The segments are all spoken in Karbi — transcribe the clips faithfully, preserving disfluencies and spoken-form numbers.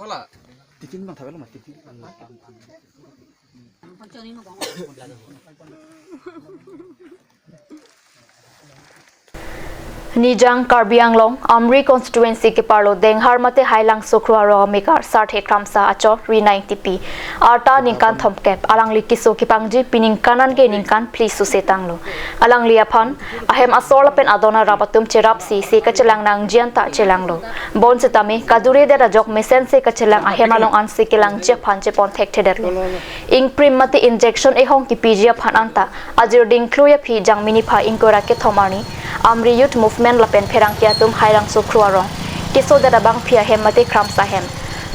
Kola. Tiffin bang thavel ma tiffin. Nijang Karbi Anglong, Amri constituency keparlo Denghar mate Hailangso Kro arong amekar Sarthe Kramsa achor Rinai Tipi. Arta ningkan thomkep, alangli keso kepangji pining kanan ke ningkan phli susetanglo. Alangli aphan ahem asor lapen adon arap atum cherapsi se kachelang nangji anta chelanglo. Bonsitame kadure det ajok mesense kachelang ahem along an se kelangji aphan chepon thekthedetlo. Ingprim mate injection ehong kipiji aphan anta ajir dingklui aphi Jangmi niphai ingkoi ra kethom arni Amri Youth Movement lapen pherangke atum Hailangso Kro arong kesodet abangphi ahem mate Kramsa ahem,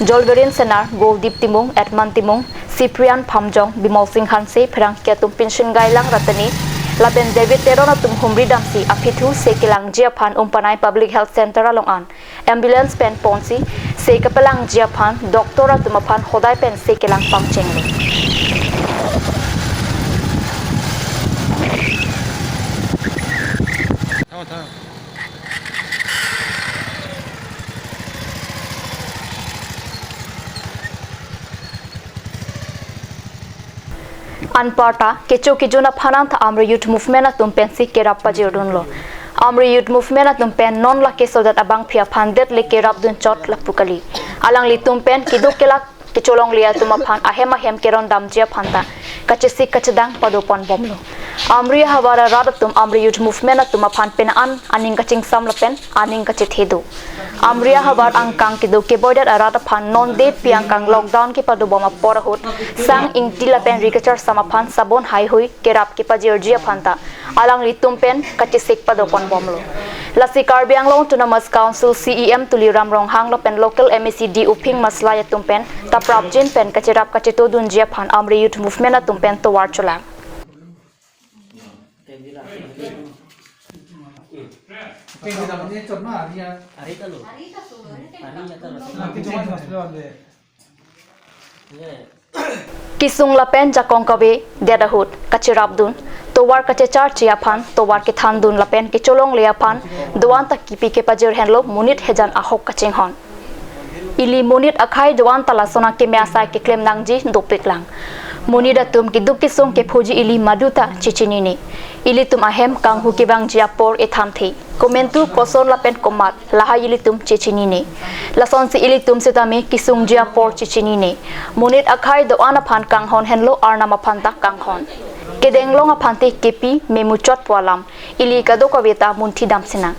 Jolverin Senar, Goldip Timung, Edman Timung, Cyprian Phamjong, Bimol Sing Hanse, pherangke atum Pinsin Gailang Ratani lapen David Teron atum humri damsi aphi thu se kelangji aphan Umpanai Public Health Center along an ambulance pen ponsi se kapelangji aphan doctor atum aphan hodai pen se kelang pangchenglo. Anparta kecho kejun aphan anta Amri Youth Movement atum pensi kerap pajirdunlo. Amri Youth Movement atum pen non la kesodet abangphi aphan det le kerapdun chot lapu kali. Alanglitum pen keduk kelak kecholongle atum aphan ahem ahem kerondamji aphan ta kachesik kachedang padoponbomlo. Amri ahavar arat atum Amri Youth Movement atum aphan penang aning kachingsam lapen aning kachethe do. Amri ahavar angkang kedo keboidet arat aphan non det pi angkang lockdown kepadobom apor ahut sang ingti lapen ri kacharsam aphan sabon haihui kerap kepajirji aphan ta alanglitum pen kachesik padoponbomlo. Lasi Karbi Anglong Autonomous Council C E M Tuliram Ronghang lapen local M A C D Uphing Maslai atum pen ta prapjin pen kacherap kachetodunji aphan Amri Youth Movement atum pen tovar cholang. Kesung lapen jakong kave det ahut kacherapdun, tovar kachecharche aphan, tovar kethandun lapen kecholongle aphan do-an ta kipi kepajir henlo monit hejan ahok kachinghon. Ili monit akhei do-an ta lason akeme asai keklem nangji dopiklang. Monit atum keduk kesung kephoji ili madu ta chechinine. Ilitum ahem kanghu kevangji apor ethamthe. Komantu koson lapen komat lahai ilitum chechinine. Lasonsi ilitum sitame kesungji apor chechinine. Monit akhei do-an aphan kanghon henlo Arnam aphan ta kanghon. Kedenglong aphan te kepi memuchot pu alam ili kadokave ta munthi dam sinang.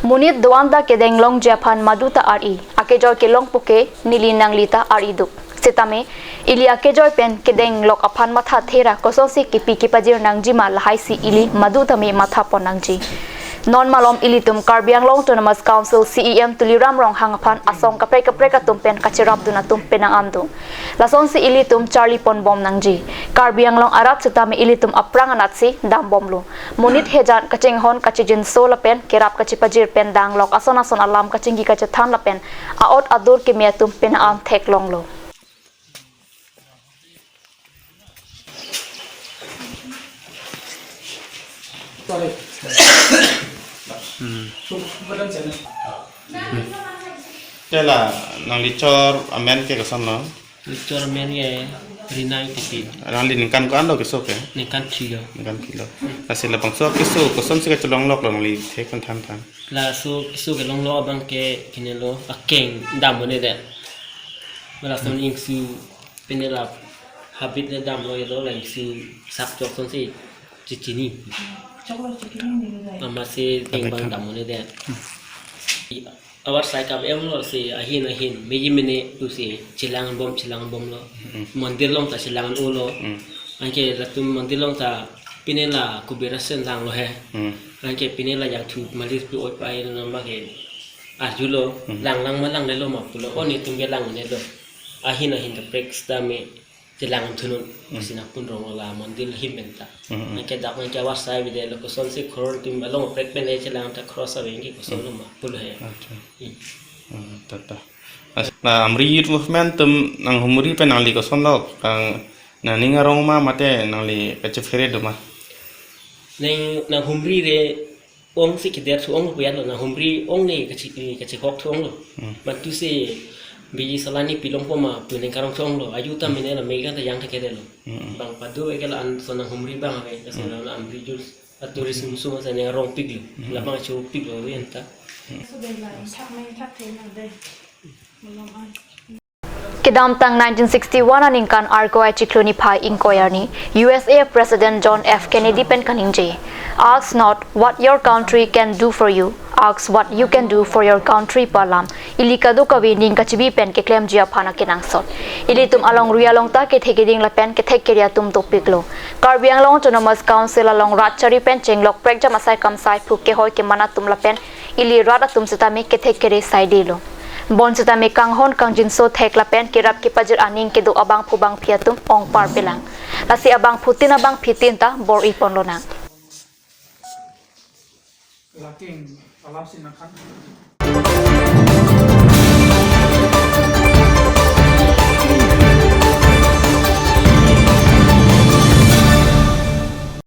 Monit do-an ta kedenglongji aphan madu ta ar-i, akejoi kelong puke neli nangli ta ar-i duk. Sitame ili akejoi pen kedenglok aphan mathathe ra kosonsi kipi kepajir nangji ma lahaisi ili madu tame mathapon nangji. Non malom ilitum Karbi Anglong Autonomous Council C E M Tuliram Ronghang aphan asong kaprek kaprek atum pen kacherapdun atum penang an do. Lasonsi ilitum charliponbom nangji. Karbi Anglong arat sitame ilitum aphrang anatsi dambomlo. Monit hejan kachinghon kachijinso lapen kerap kachepajir pen danglok ason ason alam kachingki kachethan lapen a-ot adur keme atum penang an theklonglo. Hmm. Te la nangli chor amen ke kosonlo? Chor amen ke Rinai Tipi. Nangli ningkan ko-an lo keso ke? Ningkan phli lo. Ningkan phli lo. Lasi labangso keso kosonsi kachelongloklo nangli thek than than. Laso keso kelonglok abang ke kinelo akeng dam un-edet. Lason ingsu pine la habit le damlo, ilo la ingsu sak chok sonsi chechini. Amatsi ding bang dam un-edet. Avarsai kam em lo si ahin ahin meji mene tu si chelangbom chelangbomlo. Hmm. Mondir along ta chelang un-olo. Hmm. Anke latum mondir along ta pine la kubera sen langlo he. Hmm. Anke pine la jangthu malis pi oi pai lo namba ke arjulo. Hmm. Lang lang ma langlelo ma pulo. O netum ke lang un-elo. Ahin ahin kaprek sitame chelang thunun. Hmm. Sinakpun rong la mondir him pen ta. Hmm, hmm. Anke dak anke avarsai bide lo kosonsi khoror tum along prek pen le chelang ta cross ave ke koson lo ma pulo he. Acha. Hmm. Hmm, tata. As-, na Amri Youth Movement atum nanghumri pen nangli kosonlo, kang nangning arong ma mate nangli kachephere do ma? Nang, nanghumri re ongsi keder thu ong lo pu ya lo, nanghumri ong ne kachi, kachihok thu ong lo. Hmm. Matu si Biji salani pilong poma puning karong chong lo. Aju ta mene la mega ta yang ta kere lo. Bang padu ke la an sonang humri bang ave. Ka sonang la Amri Jules. Aturis sum sum sa ne rong pik lo. Labang chu pik lo yen ta. Kedamtang nineteen sixty-one aningkan Arkoi achiklo niphai ingkoi arni U S A President John F Kennedy pen kaningje, "Ask not what your country can do for you, ask what you can do for your country" pu alam ili kadokave ning kachibi pen keklemji aphan akenangsot. Ilitum alongri along ta kethe keding lapen kethek kere atum dopik lo. Karbi Anglong Autonomous Council along rat chari pen chenglok prekjam asai kamsai phu kehoi keman atum lapen ili rat atum sitame kethek kere saide lo. Bonsitame kanghon kangjinso thek lapen kerap kepajir aning kedo abangphu bangphi atum ongpar pelang. Lasi abangphutin abangphitin ta bor-i pon lonang. Laking alam sinakhan.